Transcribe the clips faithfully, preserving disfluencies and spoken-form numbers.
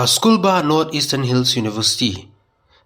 Ka skulbah North Eastern Hills University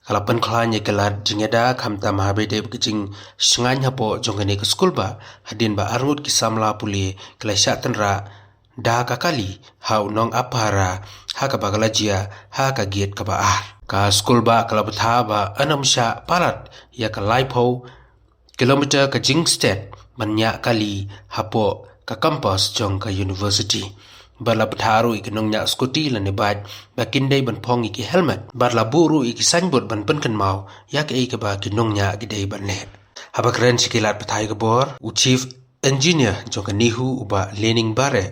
ka la pynkhlaiñ ïa ki lad jingïada khamtam haba ïadei bad ka jingshngaiñ hapoh jong kane ka skulbah, hadien ba arngut ki samla pule ki la shah tynrah da ka kali ha u nongaphara ha kaba ka la jia ha ka gate kaba ar. Ka skulbah ka la bthah ba yn ym shah palat ïa ka laiphew kilometer ka jingstet ban ñiah kali hapoh ka campus jong ka university. Bad la bthah ruh ïa ki nongñiah scooty lane bike ba kin dei ban phong ïa ki helmet. Bad la buh ruh ïa ki signboard ban pynkynmaw ïa kaei kaba ki nongñiah ki dei ban leh. Haba kren sha ki lad pathai khubor, u Chief Engineer jong ka NEHU u Bah Lening Bare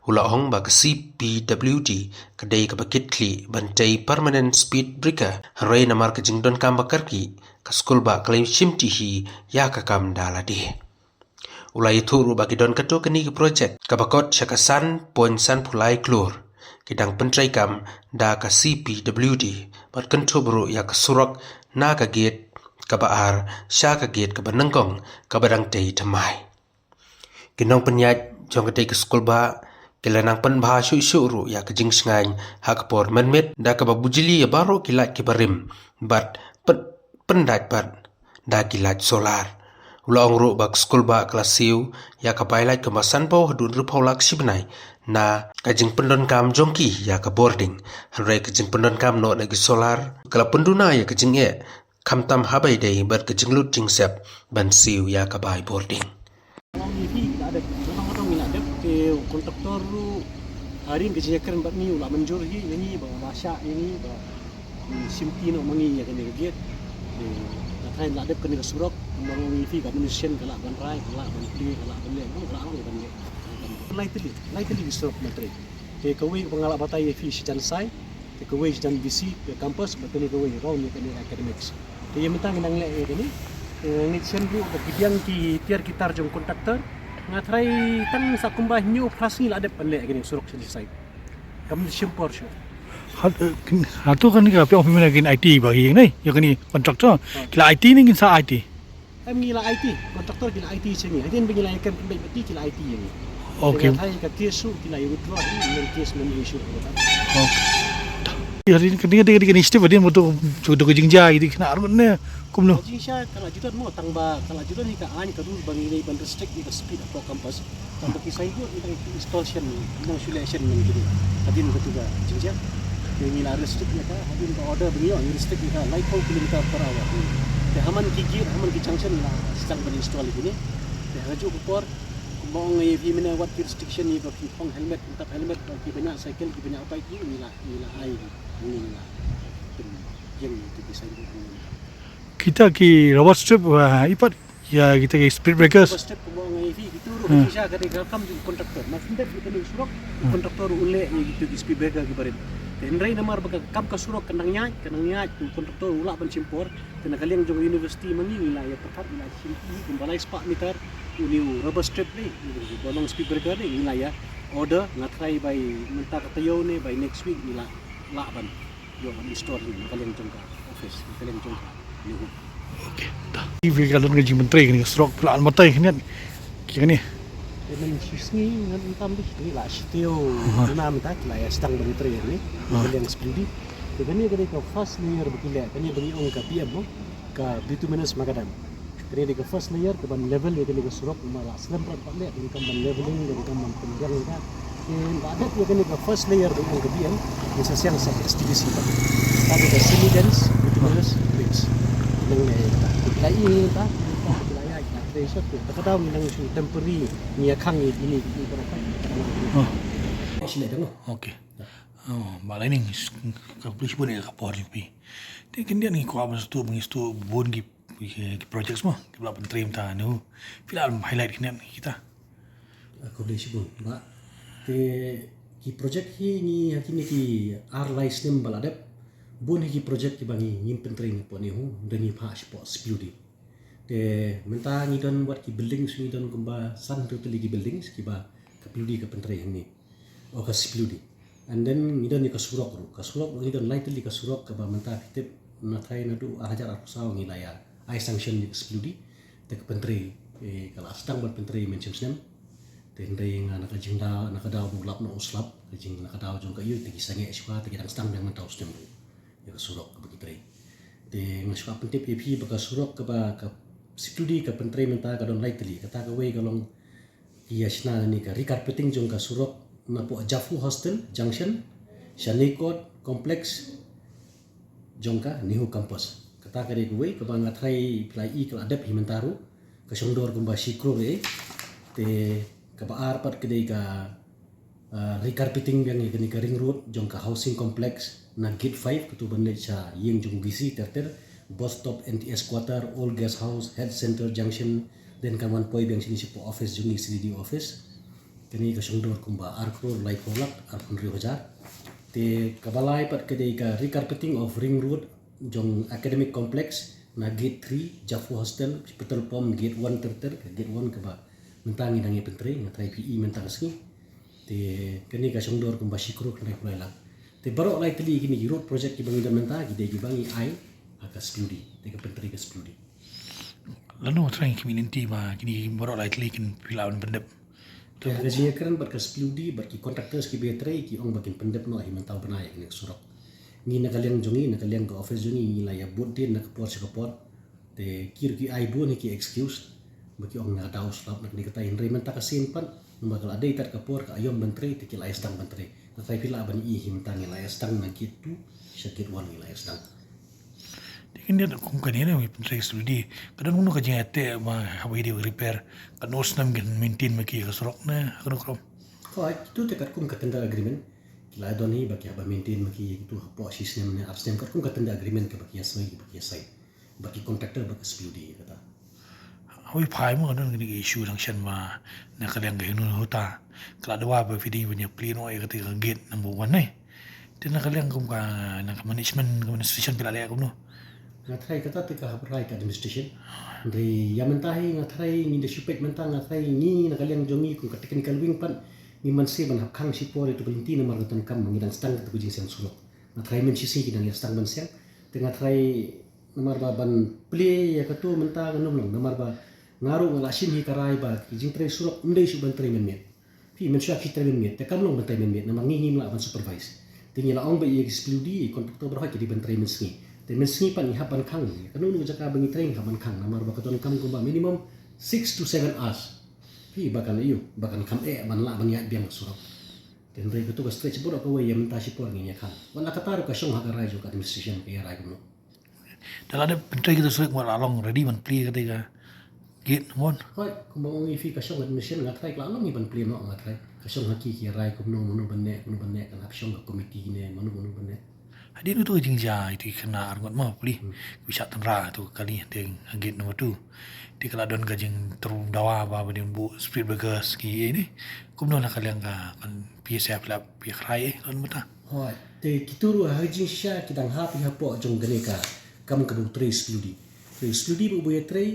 u la ong ba ka C P W D ka dei kaba kit khlieh ban tei permanent speed breaker, hynrei namar ka jingdonkam ba kyrkieh, ka skulbah ka la shimti hi ïa ka kam da lade. U la ïathuh ruh ba ki don katto katne ki projek kaba kot sha ka san point san phew lai klur ki dang pyntreikam da ka C P W D, bad kynthup ruh ïa ka surok na ka gate kaba ar sha ka gate kaba nyngkong kaba dang tei thymmai. Ki nongpynïaid jong katei ka skulbah ki la nang pynbha shuh shuh ruh ïa ka jingshngaiñ ha ka por mynmiet da kaba bujli ïa baroh ki light kiba rim bad pyn-, pyndait bad da ki light solar. U la ong ruh ba ka skulbah ka la siew ïa ka bai light kumba sanphew haduh hynriewphew lak shi bnai na ka jingpyndonkam jong ki ïa ka bording, hynrei ka jingpyndonkam noh na ki solar ka la pynduna ïa ka jingeh khamtam haba ïadei bad ka jinglut jingsep ban siew ïa ka bai bording. Ngi la dep, ngi la dep te u kontraktor ruh ha ri ka jingïakren bad ngi u la mynjur hi ïa ngi ba u la shah ïa ngi ba, mm, shimti noh ma ngi ïa kane ka gate. Te nga tharai la dep kane ka surok, kumba ngi phi ka administration ka lah ban rai, ka lah ban plie, ka lah ban leh, ka lah ban leh. Lai tylli, lai tylli ki surok mynta. Te kawei ba nga la batai ïa phi shi jan sai, te kawei shi jan V C, ïa campus, bad kane kawei round ïa kane academics. Te ïa mynta ngi nang leh ïa kane, eh, ngi shem ruh ba ki biang ki tiar ki tar jong kontraktor, nga tharai tang sa kumba hynñiew phra sngi la dep ban leh ïa kane surok sha side. Kam shim por shuh. Hat, eh, kin, hato kane ka phi ong phi mynta kin aiti ba ki ne, ïa kane kontraktor. Ah. Ki la aiti ne kin sa aiti? Em, ngi la aiti, kontraktor ki la aiti sha ngi. Hadien ba ngi la ïakren pynbeit bad ki, ki la aiti ïa ngi. Okay. Te nga tharai ka case ruh ki la ïa withdraw hi, ïa case mynta issue ruh. Okay. Ïa, hadien ka, hadien ka, hadien ka initiative, hadien mo to, to, to ka jingjia, ïa ki khynnah ruh ne, kumno? Ka jingjia ka la ju don mo, tang ba ka la ju don hi ka aiñ ka rule ba ngi dei ban restrict ïa ka speed hapoh campus. Tang ba ki signboard ngi dang install shen, ngi dang shu leh shen mynta ki dei. Hadien katu ka jingjia. Te ngi la restrict ïa ka, hadien ka order ba ngi ïoh, ngi restrict ïa ka laiphew kilometer per hour. Te ha man ki gate, ha man ki junction la sdang ban install ïa kine. Te ha kajuh ka por, kumba ong ïa phi mynne wat ki restriction ïa ba ki phong helmet, tap helmet, ba ki ba ñiah cycle, ki ba ñiah bike, ngi la, ngi la ai, ngi la pynïeng ïa ki signboard ngi. Kita ki rubber strip, ah, i pat ïa kita ki speed breakers. First step kumba nga ïa phi, kitu ruh, hmm, ka jingshisha ka dei ka kam jong u contractor. Mar shu dep ïa kane ka surok, hmm, u contractor u leh ïa kitu ki speed breaker ki barim. Te hynrei namar ba ka kam ka surok ka nang ïaid, ka nang ïaid, u contractor u lah ban shim por. Te na ka liang jong ka university ma ngi ngi la ïa pyrkhat, ngi la shim ïa kumba lai spah meter une u rubber strip ne, ba long speed breaker ne, ngi la ïa order, nga tharai bai mynta ka taïew ne bai next week ngi la lah ban ïoh ban install hi na ka liang jong ka office, na ka liang jong ka NEHU. Okay, da. Phi ka don ka jingpyntrei kane ka surok, phi la an batai khyndiat ïa kane? Te mynta shi sngi ngan tam dei, ngi la shi taïew, aha, duna mynta ki la ïa sdang ban trei ïa kane, aha, na ka liang Spring Day. Te kane ka dei ka first layer ba ki leh, kane ba ngi ong ka B M mo, ka bituminous macadam. Kane dei ka first layer kaban level ïa kane ka surok, namar la slem pat ban leh, donkam ban leveling, donkam ban pynbiang ïa ka. Te la dep ïa kane ka first layer ba ong ka B M, ngi sa seng sa S T B C pat. Ka dei ka semi dense bituminous bricks. Nang leh ïa ka. Ki la ïa ïa ka, ki la ïa ïa ka. Te sha te, ta ka daw ngi nang shu temporary, ngi ïa khang ïa kine, kine para ka. Oh. Sini dong. Okay. Oh, ba lai ning, ka plis pun ïa ka por ïa pi. Te khyndiat ngi kwah ban sdang, ngi sdang bun ki ki, ki project mo, ki ba la pyntrei mynta ne, phi la highlight khyndiat kita. Ah, khublei shibun, Bah. Te ki project hi ngi ha kine ki ar lai snem ba la dep. Bun hi ki project kiba ngi ngim pyntrei napoh NEHU, da ngi phah shapoh S P U D. Te mynta ngi don wat ki buildings, ngi don kumba san tylli ki buildings kiba ka P U D ka pyntrei hangne. O ka S P U D. And then ngi don ïa ka surok ruh. Ka surok ruh ngi don lai tylli ka surok kaba mynta phi tip, nga tharai naduh ar hajar arphew saw ngi la ïa ai sanction ïa ka S P U D. Te ka pyntrei, eh, ka la sdang ban pyntrei mynshem snem. Te hynrei nga na ka jingdaw, na ka daw ba u lap noh u slap, ka jing na ka daw jong ka ïew te ki sangeh shuwa te ki dang sdang biang mynta u snem ruh ïa ka surok kaba ki trei. Te nga shuwa pyntip ïa phi ba ka surok kaba ka C W D ka pyntrei mynta ka don lai tylli. Kata kawei ka long ki ïa shna na ni ka recarpeting jong ka surok napoh Jafu Hostel Junction sha Nikot Complex jong ka NEHU Campus. Kata ka dei kawei kaba nga tharai phi la i ka la dep hi mynta ruh, ka shong dor kumba shi klur eh. Te kaba ar pat ka dei ka, ah, recarpeting biang ïa kane ka ring road jong ka housing complex na gate five, katu ban leit sha ïing jong DC ter ter, bus stop, N T S quarter, old guest house, health center junction, then kan wan poi biang shini shapoh office jong i C D D office. Kane ka shong dor kumba ar klur laiphew lak arphew hynriew hajar. Te kaba lai pat ka dei ka recarpeting of ring road jong academic complex na gate three, Jafu Hostel, petrol pump, gate one ter ter, ka gate one kaba mynta ngi dang ïa pyntrei, nga tharai phi i mynta ka sngi. Te kane ka shong dor kumba shi klur khyndai phew lai lak. Te baroh lai tylli kine ki road project kiba ngi don mynta ki dei kiba ngi ai ha ka C W D, te ka pyntrei ka C W D. Lano thrang ki minti ba kine baroh lai tylli kin phi lah ban pyndep. Te ka jingïakren bad ka C W D bad ki contractors kiba ïatrei ki ong ba kin pyndep noh hi mynta u bnai ïa kane ka surok. Ngi na ka liang jong ngi, na ka liang ka office jong ngi, ngi la ïa bud dien na ka por sha ka por. Te ki ruh ki ai bun hi ki excuse ba ki ong na ka daw slap na kane katai, hynrei mynta ka sien pat namar ka la dei tad ka por ka aïom ban trei te ki la ïa sdang ban trei. Nga tharai phi lah ban i hi mynta ngi la ïa sdang na gate two sha gate one ngi la ïa sdang. Te kin dei kum kane ne, ngi pyntrei ka C W D. Ka don kumno ka jingïateh ba haba ki dei repair, katno snem kin maintain ma ki ka surok ne, katno krom? Hooid, kitu te katkum ka tender agreement. Ki la don hi ba ki hap ban maintain ma ki kitu hapoh shi snem ne ar snem, katkum ka tender agreement kaba ki ïa sign, ba ki ïa sign. Ba ki contractor ba ka C W D kata. Hooid, phai mo ka don kane ka issue dang shen ba na ka liang ka hynnin hota. Ka la dawa ba phi dei ban ïa plie noh ïa kata ka gate number one ne. Te na ka liang kum ka, na ka management, ka administration phi la leh kumno? Nga tharai kata te ka hap rai ka administration. Hynrei ïa mynta hi nga tharai ngi da shu peit mynta, nga tharai ngi na ka liang jong ngi kum ka technical wing pat ngi man seh ban hap khang shipor ïa tu ka lynti namar ka donkam ngi dang sdang kata ka jingseng surok. Nga tharai mynshisngi ki dang ïa sdang ban seng. Te nga tharai namar ba ban plie ïa katu mynta ka num long namar ba nga ruh nga la shim hi ka rai ba ki jingtrei surok ym dei shuh ban trei mynmiet. Phi, mynshuwa ki trei mynmiet, te kam long ban trei mynmiet namar ngi ngim lah ban supervise. Te ngi la ong ba ïa ki C W D, ïa ki contractor baroh ki dei ban trei mynsngi. Te mynsngi pat ngi hap ban khang ïa kano kano ka jaka ba ngi trei ngi hap ban khang namar ba ka donkam kumba minimum six to seven hours. Phi, ba kan ïoh, ba kan kham eh ban lah ban ïaid biang surok. Te hynrei katu ka stretch baroh kawei ïa mynta shipor ngin ïa khang. Wat la kata ruh ka shong ha ka rai jong ka administration ka ïa rai kumno. Da la dep pyntrei kita surok, wat la long ready ban plie kata ka gate mon. Hooid, kumba ong ïa phi ka shong administration, nga tharai ka la long hi ban plie noh, nga tharai. Ka shong ha ki ki rai kumno, mano ban leh, mano ban leh, kan hap shong ka committee ne, mano mano ban leh. Hadien uto ka jingjia ïa ki khynnah arngut mo plie. Hmm. Ki shah tynrah uto ka kali hadien ha gate number two. Te ka la don ka jingtyrwa dawa ba ban buh speed breakers ki ïa ne. Kumno na ka liang ka, kan P S F la phi rai eh, lon mynta. Hooid, te kitu ruh ha ka jingshisha ki dang hap ïa hapoh jong kane ka kam kaba u trei C W D. Trei C W D ba u ba ïatrei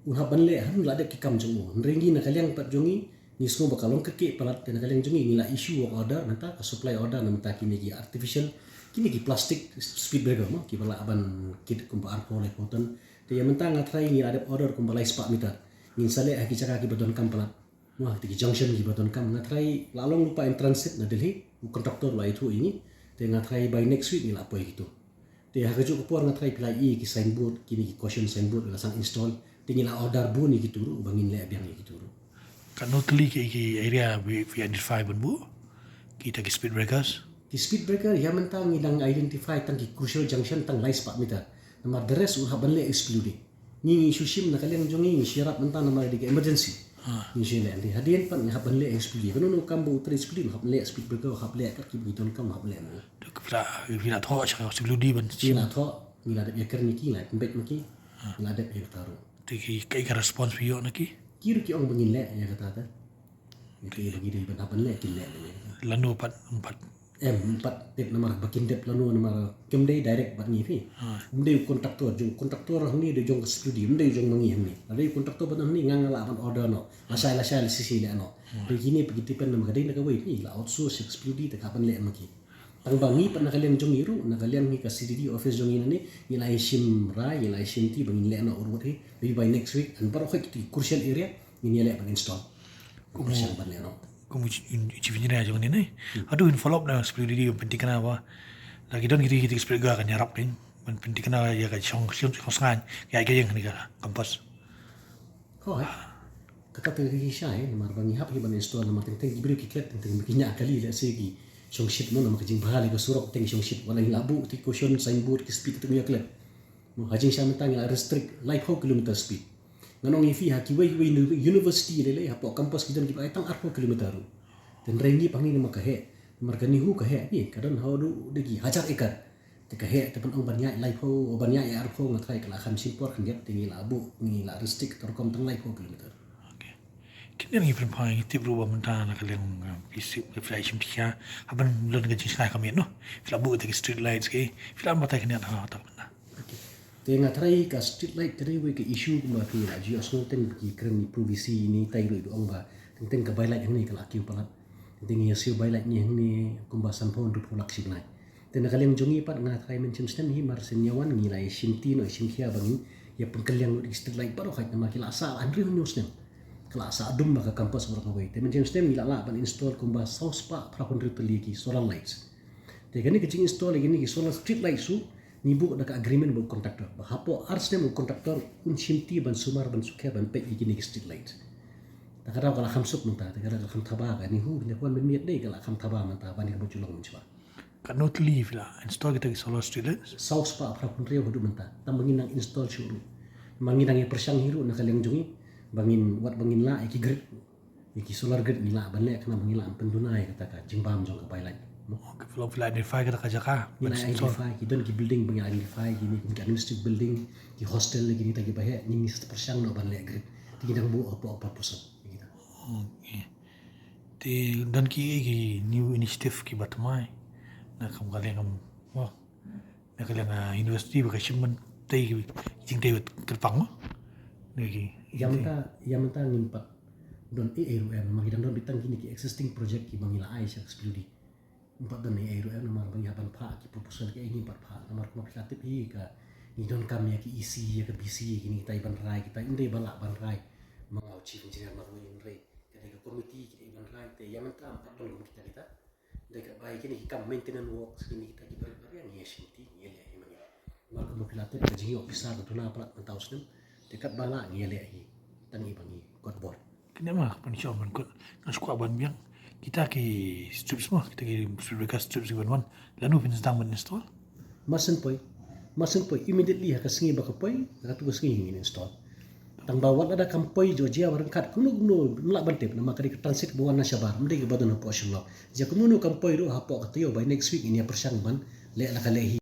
un hap ban leh, ha ngi la dep ki kam jong u. Hynrei ngi na ka liang pat jong ngi, ngi sngew ba ka long kyrkieh palat, te na ka liang jong ngi ngi la issue work order, nangta ka supply order na mynta kine ki artificial, kine ki plastic speed breaker mo, kiba lah ban kit kumba arphew laiphew ton. Te ïa mynta nga tharai ngi la dep order kumba lai spah meter. Ngin sa leh ha ki jaka kiba donkam palat. Mo, te ki junction kiba donkam, nga tharai la long lypa in transit na Delhi, u contractor la ïathuh ïa ngi. Te nga tharai by next week ngi la poi kitu. Te ha kajuh ka por nga tharai phi la i ki signboard, kine ki caution signboard la sang install. Te ngi la order bun ïa kitu ruh ba ngin leh biang ïa kitu ruh. Katno tylli ki, ki area phi, phi identify ban buh kita ki speed breakers? Ki speed breaker ïa mynta ngi dang identify tang ki crucial junction tang lai spah meter. Namar the rest u hap ban leh S P U D. Ngi ngi shu shim na ka liang jong ngi, ngi shu ïarap mynta namar dei ka emergency. Ha. Ngi shu leh, hadien pat ngi hap ban leh S P U D. Kano kano kam ba u trei S P U D u hap leh, speed breaker u hap leh, kat kiba ki donkam u hap leh. Te phi la, phi la thoh sha S P U D ban shim? Ngi la thoh, ngi la dep ïakren ïa ki, la pynbeit ma ki. Ha. Ngi la dep ïa kata ruh. Te ki, kaei ka response phi ïoh na ki? Ki ruh ki ong ba ngin leh ïa kata te. Ïa ki ba ngi dei ban hap ban leh, kin leh ïa kata. Lano pat, pat Em, pat tip namar ba kin dep lano namar kim dei direct bad ngi phi. Ha. Ym dei u contractor, jong u contractor hangne dei jong ka S P U D, ym dei jong ma ngi hangne. Lada dei u contractor bad hangne nga nga lah ban order noh. Lashai lashai lashai leh noh. Ha. Dei kine pat ki depend namar ka dei na kawei phi, la outsource ka S P U D te ka ban leh ma ki. Tang ba ngi pat na ka liang jong ngi ruh, na ka liang ngi ka C D D office jong ngi nangne, ngi la ïa shim rai, ngi la ïa shim ti ba ngin leh noh urwat hi. Maybe by next week, and baroh hi ki crucial area ngin ïa leh ban install. Kum shen ban ïa no. Kum u chi-, u chief engineer jong ni ne. Haduh in follow up na split di ban pynthikna ba. Lagi don kiti kiti split ga kan ïarap ding. Ban pynthikna ïa ka shong shong shong sngan. Ïa ka ïeng ni ka campus. Ko hai. Kata te ki sha eh, namar ba ngi hap hi ban install namar teng teng ki briew ki klet teng teng ki ñiah kali lehse ki shong shit mo namar ka jingbha le ka surok teng shong shit wala ngi la buh ti caution signboard ki speed teng ïa klet. Mo ha jingshisha mynta ngi la restrict laiphew kilometer speed. Ngan ong ïa phi ha kiwei kiwei uni-, university lei lei hapoh campus ki don kiba ai tang arphew kilometer ruh. Te hynrei ngi pa ngi namar ka heh, namar ka NEHU ka heh ni ka don haduh da ki hajar acre. Te ka heh te ban ong ban ïaid laiphew, ban ïaid arphew nga tharai ka la kham shim por kham dep te ngi la buh, ngi la restrict ka rukom tang laiphew kilometer. Okay. Kine ngi pynphai ngi tip ruh ba mynta na ka liang, uh, phi shu, phi la shim thiah, ha ban lon ka jingshna ka miet noh. Phi la buh te ki street lights ki, phi la batai kine ha ta mynta. Okay. Te nga tharai ka street light ka dei wei ka issue kumba phi la ju ïohsngew teng ki kren ni P V C ni tai ruh ong ba teng teng ka bai light hangne ka la kiew palat. Teng teng ïa siew bai light ni hangne kumba sanphew hynriewphew lak shi bnai. Te na ka liang jong ngi pat nga tharai mynshem snem hi mar shen ïa wan ngi la ïa shim ti noh ïa shim khia ba ngin ïa pynkylliang lut ki street light baroh khat namar ki la sah hynriew hynñiew snem. Ka la sah dum ba ka campus baroh kawei. Te mynshem snem ngi la lah ban install kumba saw spah phra hynriew tylli ki solar lights. Te kane ka jing install ïa kine ki solar street lights ruh ngi buh da ka agreement bad u contractor ba hapoh ar snem u contractor un shim ti ban sumar ban sukher ban peit ïa kine ki street lights. Ta ka daw ka la kham suk mynta, ta ka daw ka la kham thaba ka NEHU, ne kwan mynmiet dei ka la kham thaba mynta ba ne ka ba ju long mynshwa. Katno tylli phi la install kita ki solar street lights? Saw spah phra hynriew haduh mynta. Tang ba ngin nang install shuh ruh. Ma ngin nang ïa pyrshang hi ruh na ka liang jong ngi ba ngin wat ba ngin lah ïa ki grid. Ïa ki solar grid ngi lah ban leh khnang ba ngin lah ban pynduna ïa kata ka jingbam jong ka bai light. Mo. Okay, phi la, phi la identify kata ka jaka. Ngi la identify ki don ki building ba ngi la identify kine ki administrative building, ki hostel kine kita kiba heh, ngin sa pyrshang noh ban leh grid. Te ngi dang buh hapoh hapoh pyrshang. Okay. Te don ki, ki new initiative kiba thymmai na kam ka liang kam, oh, na ka liang, ah, university ba ka shim ban tei ki jingtei kyrpang mo. Na ki, ïa mynta, ïa mynta ngim pat don ei ei ruh em, ma ngi dang don beit tang kine ki existing project kiba ngi la ai sha ka S W D. Ngim pat don ei ei ruh em namar ba ngi hap ban phah ki proposal ki ei ngim pat phah namar kumba phi la tip hi ka ngi donkam ïa ki E C ïa ka B C kine kita ban rai kita ym dei ba lah ban rai. Ma nga u chief engineer ma nga ym rai. Ka dei ka committee ki dei ban rai te ïa mynta ym pat don kum kita kita. Dei ka bai kine ki kam maintenance works kine kita ki barit barit ngi ïa shim ti ngi ïa leh hi ma ngi. Namar kumba phi la tip ka jingïoh pisa ka duna palat mynta u snem. Te katba lah ngi ïa leh hi. Tang i ba ngi kot bor. Kine ma pynshong ban kot nga shu kwah ban biang. Kita ki strips ma, kita ki speed breaker strips ki ban wan. Lano phin sdang ban install? Mar syn poi. Mar syn poi immediately ha ka sngi ba ka poi, ha katu ka sngi ngin install. Tang ba wat lada kam poi Georgia ba ryngkat kumno kumno ym lah ban tip namar ka dei ka transit ba wan na shabar, ym dei kaba don hapoh Shillong. Jia kumno kumno kam poi ruh hapoh ka taïew by next week ngin ïa pyrshang ban leh la ka leh hi.